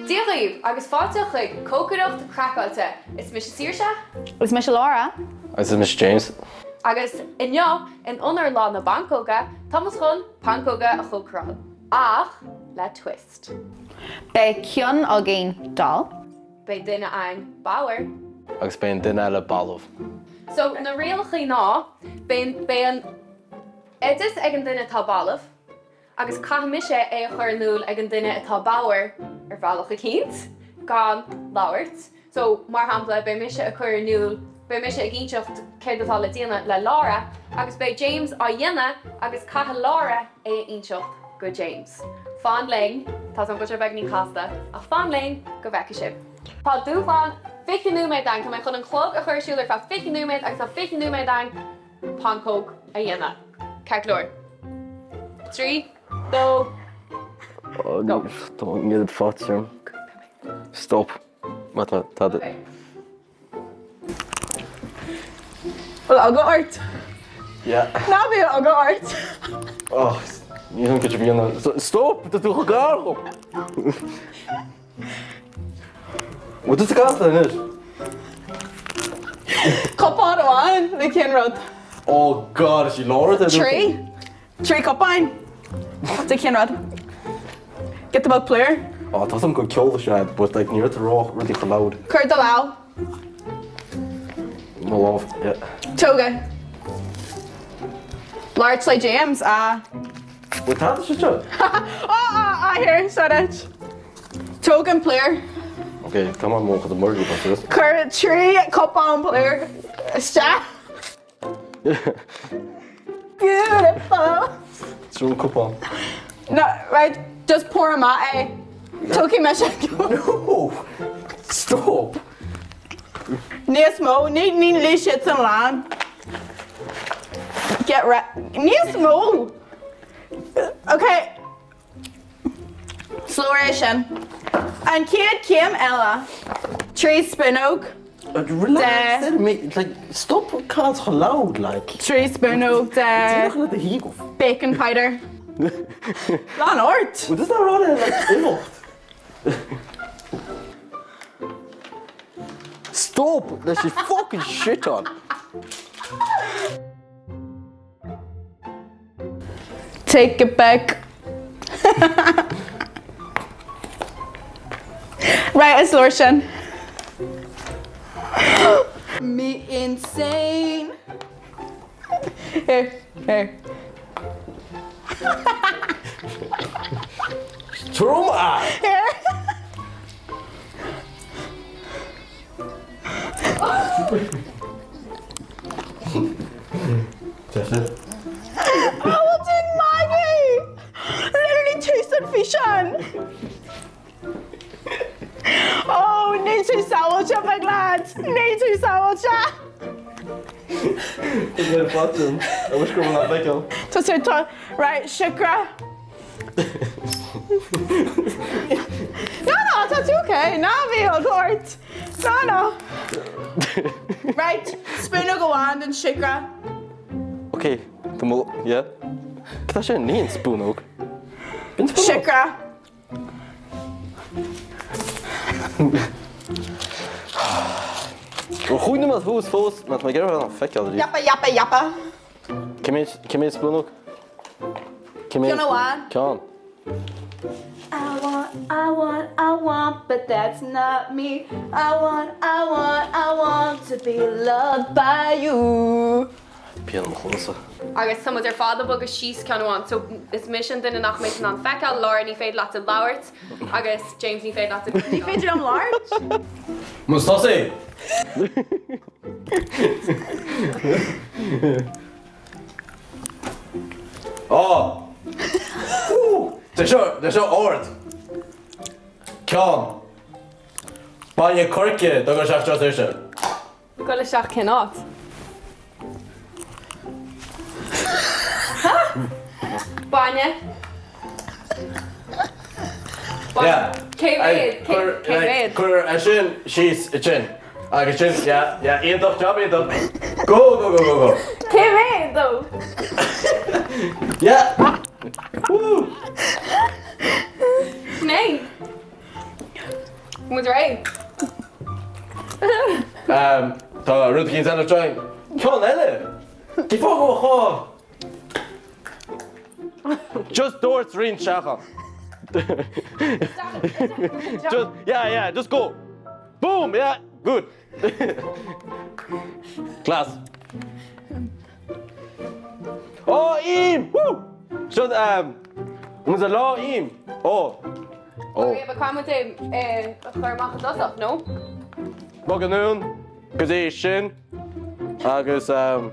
Dia dhaoibh agus fáilte chuig Cócaireacht Craiceáilte. Is mise Saoirse. Is mise Laura. Agus is mise James. Agus inniu, in onóir Lá na bPancóga, táimid chun pancóga a chócaráil. Ach le twist. Beidh ceann againn dall. Beidh duine againn bodhar. Agus beidh an duine eile balbh. So, na rialacha ná, beidh, beidh an oideas ag an duine atá balbh agus caithfidh mise é a chur in iúl ag an duine atá bodhar ar bhealach eicínt, gan labhairt. So, mar shampla, beidh mise ag cur in iúl, beidh mise ag inseacht céard atá le déanamh le Laura agus beidh James á dhéanamh agus caithfidh Laura é a inseacht go James. Fan linn, tá sé go bhfuil sé beagainín casta, ach fan linn go bhfeicfidh sibh. Tá dúshlán 20 nóiméad ann, tá mé chun an clog a chur ar siúl ar feadh 20 nóiméad agus tá 20 nóiméad ann pancóg a dhéanamh. Ceart go leor. 3, 2, go. Tá an oiread faitíos orm. Stop. Má tá, tá do. Bhfuil eagla ort? Yeah. Ná bíodh eagla ort. Oh, ní an cuid bhíonn. Stop! Tá tú chomh gar dhom! Bhfuil tú sa gcasta anois? Cupán amháin le cén rud? Oh God, is í Laura 3. 3 cupáin de cén rud? Giota beag plúir. Oh, tá some go ceol sé, but like ní raibh tú rá rudaí chomh loud. Cuir do lámh. Mo lámh, yeah. Tóg é. Labhairt le James, ah. Bhfuil tada sa seo? Oh, ah, ah, here, seo duit. Tóg an plúr. Ok, tá mar mo chuid murgaí, tá sé. Cuir 3 cupán plúir isteach. Beautiful! Trú cupán. No, right, just pour amach é. Tógfaidh mise. No! Stop! Níos mó, ní ní níl siad san lán. Get re- Níos mó! Okay. Is leor é sin. An chéad chéim eile, 3 spúnóg de. Stop caint chomh loud like. 3 spúnóg de baking powder. Lean ort! Well does that run in like imeacht? Stop leis an fucking shit on! Take it back. Right, is leor sin. Me insane. Here, here. Trom ah! Here. Bhfuil tú ag magadh! Literally tús an físeáin! Oh, níl tú sábháilte, big lad! Níl tú sábháilte! I wish go raibh mé feiceáil. Tá sé tá right, siúcra. No, no, tá tú okay. Ná bíodh eagla ort. No, no. Right, spúnóg amháin den siúcra. Ok, tá mo, yeah. Cad é sin? Ní an spúnóg. Bíonn spúnóg. Siúcra. Bhuel, chuaigh na mé thuas fós, má tá mé ag iarraidh an feiceáil arís. Yappa, yappa, yappa. Cé mhéad, cé mhéad spúnóg? Cé mhéad? Ceann amháin. Ceann. I want, I want, I want, but that's not me. I want, I want, I want to be loved by you. Pian i mo chluasa. Agus tá muid ar fad ag bogadh síos ceann amháin, so is mise an duine nach mbeidh in ann feiceáil, Laura ní féidir leat labhairt agus James ní féidir leat Ní féidir liom labhairt? Mus tosaigh! Á! Tá seo, tá seo ard. Ceann. Bainne coirce do go seach seo saoirse. Goil isteach cén áit? Bainne. Yeah. Cé mhéad? Cé mhéad? Cuir é sin síos ansin. Agus sin, yeah, yeah, iontach, job iontach. Go, go, go, go, go. Cé mhéad though? Yeah. Rud éicint eile drawing. Ceann eile! Cén fáth go bhfuil Just doirt roinnt isteach ann. Just, yeah, yeah, just go. Boom, yeah, good. Class. Ó, im! Woo! Seo, um, was a lá im. Ó. Ó. Ok, but caithfidh muid é a chur amach i dtosach, no? Bog anonn go dtí sin agus, um.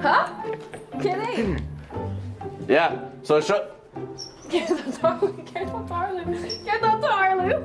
Ha? Céard é? Yeah, so seo. Céard atá tarlú? Céard atá tarlú? Céard atá tarlú?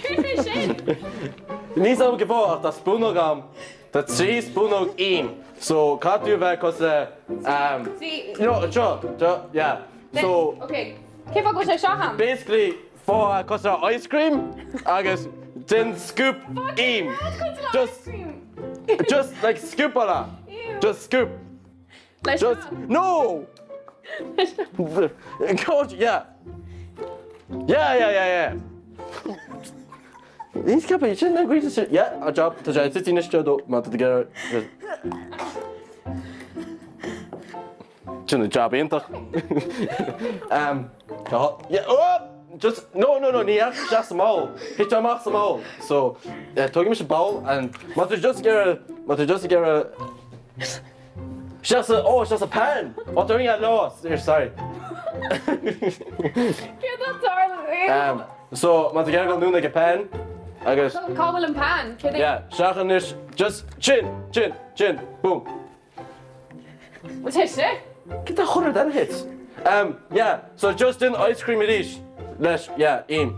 Céard é sin? Níl 'fhios a'm cén fáth ach tá spúnóg a'm, tá 3 spúnóg im, so caithfidh tú a bheith cosúil le, um, no, seo, seo, yeah, so. Ok, cén fáth go bhfuil sé seo a'm? Basically, faigh cosúil le ice cream agus déan scoop im. Just, just like scoop on it. Just scoop. Just, no! God, yeah. Yeah, yeah, yeah, yeah. Níos ceapaí sin na gcuid sin. Yeah, a job, tá sé tite anois do má tá tú ag iarraidh. Sin an jab iontach. Um, tá, yeah, oh! Just, no, no, no, ní dheachaigh isteach sa mbowl. Thit sé amach sa mbowl. So, yeah, tógfaidh mise bowl and má tá just ag iarraidh, má tá just ag iarraidh Isteach sa, oh, isteach sa pan! Oh, tá rinne lá, sorry. Céard atá tarlú? Um, so, má tá ag iarraidh dul anonn ag an pan, agus. Cá bhfuil an pan? Céard é? Yeah, isteach anois, just, sin, sin, sin, boom. Bhfuil sé istigh? Cad é chun rud eile thit? Um, yeah, so just déan ice cream arís leis, yeah, im.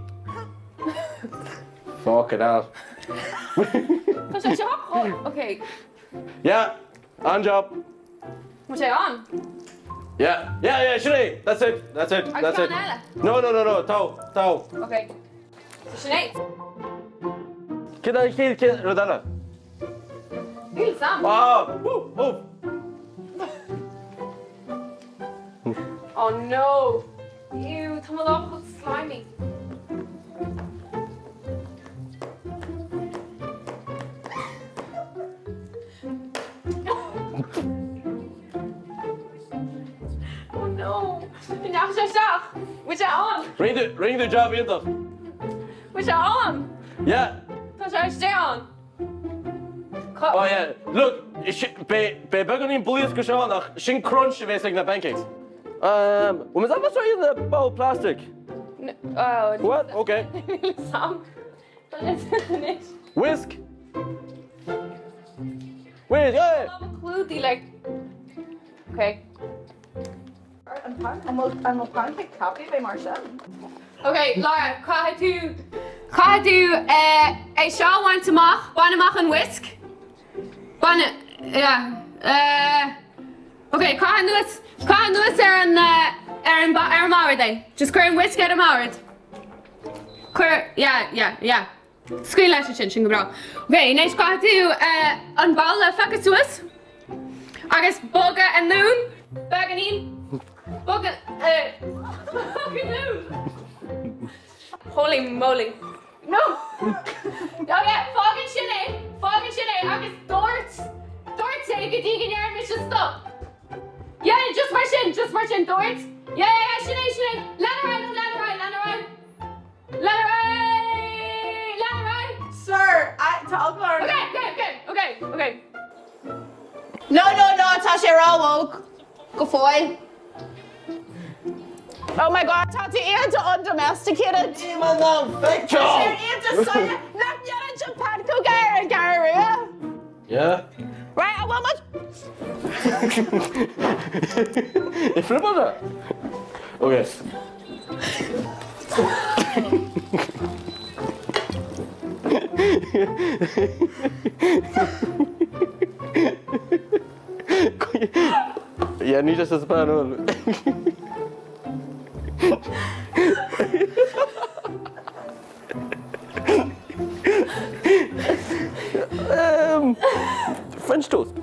Fucking hell. Tá sé seo chomh, okay. Yeah, an-job. Bhfuil sé ann? Yeah, yeah, yeah, sin é! That's it, that's it, that's it. Agus ceann eile? No, no, no, no, tá, tá. Ok. So sin é. Céard é an chéad, chéad rud eile? Níl 'fhios a'm. Ah, woo, move. Oh no! Ew, tá mo lámha chomh slimy. Oh no! An ndeachaigh sé isteach? Bhfuil sé ann? Rinne tú, rinne tú jab iontach. Bhfuil sé ann? Yeah. Tá sé istigh ann. Oh yeah, look, beidh beagáinín blaosc anseo ann ach sin crunch a bhéas ag na pancakes. Um, bhfuil mé sásta seo le bowl plastic? Oh, What? Okay. Níl 'fhios a'm. Anois. Whisk! Whisk, hey! Tá clúdaí le... Okay. An bhfuil pancake ceaptha a bheith mar sin? Ok, Laura, caithfidh tú, caithfidh tú é seo a bhaint amach, bain amach an whisk. Bain, yeah, eh, ok, caith anuas, caith anuas ar an, ar an, ar an mbord é. Just cuir an whisk ar an mbord. Cuir, yeah, yeah, yeah. Scaoil leis ansin, sin go breá. Ok, anois caithfidh tú an babhla a phiocadh suas agus bogadh anonn beagáinín. Bogadh, bog anonn. Holy moly. No! Oh yeah, fág ansin é, fág ansin é agus doirt, doirt é go dtí go ndeireann mise stop. Yeah, just mar sin, just mar sin, doirt. Yeah, yeah, yeah, sin é, sin é. Lean ar aghaidh, no, lean ar aghaidh, lean ar aghaidh. Lean ar aghaidh! Lean ar aghaidh! Sir, I, tá eagla orm. Ok, ok, ok, ok, ok. No, no, no, tá sé róbhog go fóill. Oh my God, tá tú iontach undomesticated. Níl mé in ann Tá sé iontach soiléir nach ndéanann sé pancóga ar an gCeathrú Rua. Yeah. Right, an bhfuil muid? Flip it. Okay. Yeah, ní just as bad one. Um, French toast.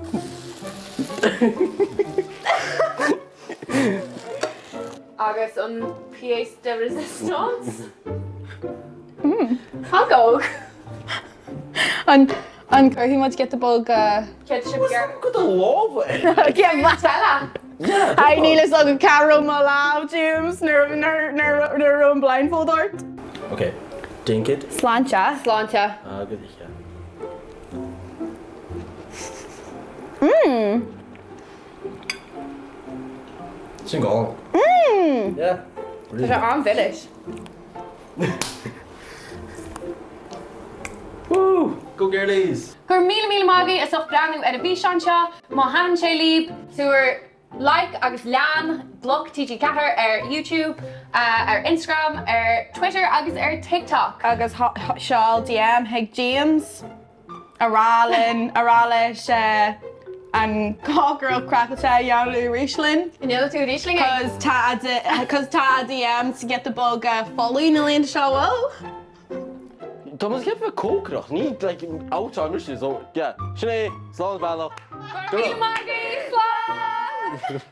Agus an pièce de résistance. Pancóg. An an gcuirfidh muid giota beag Céard sibh gearr? Go do lámha é. Nutella. Yeah. Ai níl fhios agam cá raibh mo lámh, James, nuair nuair nuair nuair a raibh an blindfold ort. Ok, drink it. Sláinte. Sláinte. Agus ithe. Mmm. Sin go. Mmm. Yeah. Tá sé an-mhilis. Woo! Go girlies! Go raibh míle míle maith agaibh as ucht breathnú ar an bhfíseán seo. Má thaitin sé libh, tabhair like agus lean Bloc TG4 ar YouTube, ar Instagram, ar Twitter agus ar TikTok. Agus seol DM chuig James. a rá linn, a rá leis an cócaireacht craiceáilte a dhéanamh arís linn. An ndéanfaidh tú arís linn é? Cos tá a, cos tá a DMs giota beag folamh na laethanta seo, bhfuil? Tá muid ag ceapadh cócaireacht, ní like out mise, so yeah, sin é, slán beannacht. Go raibh míle maith agaibh, slán!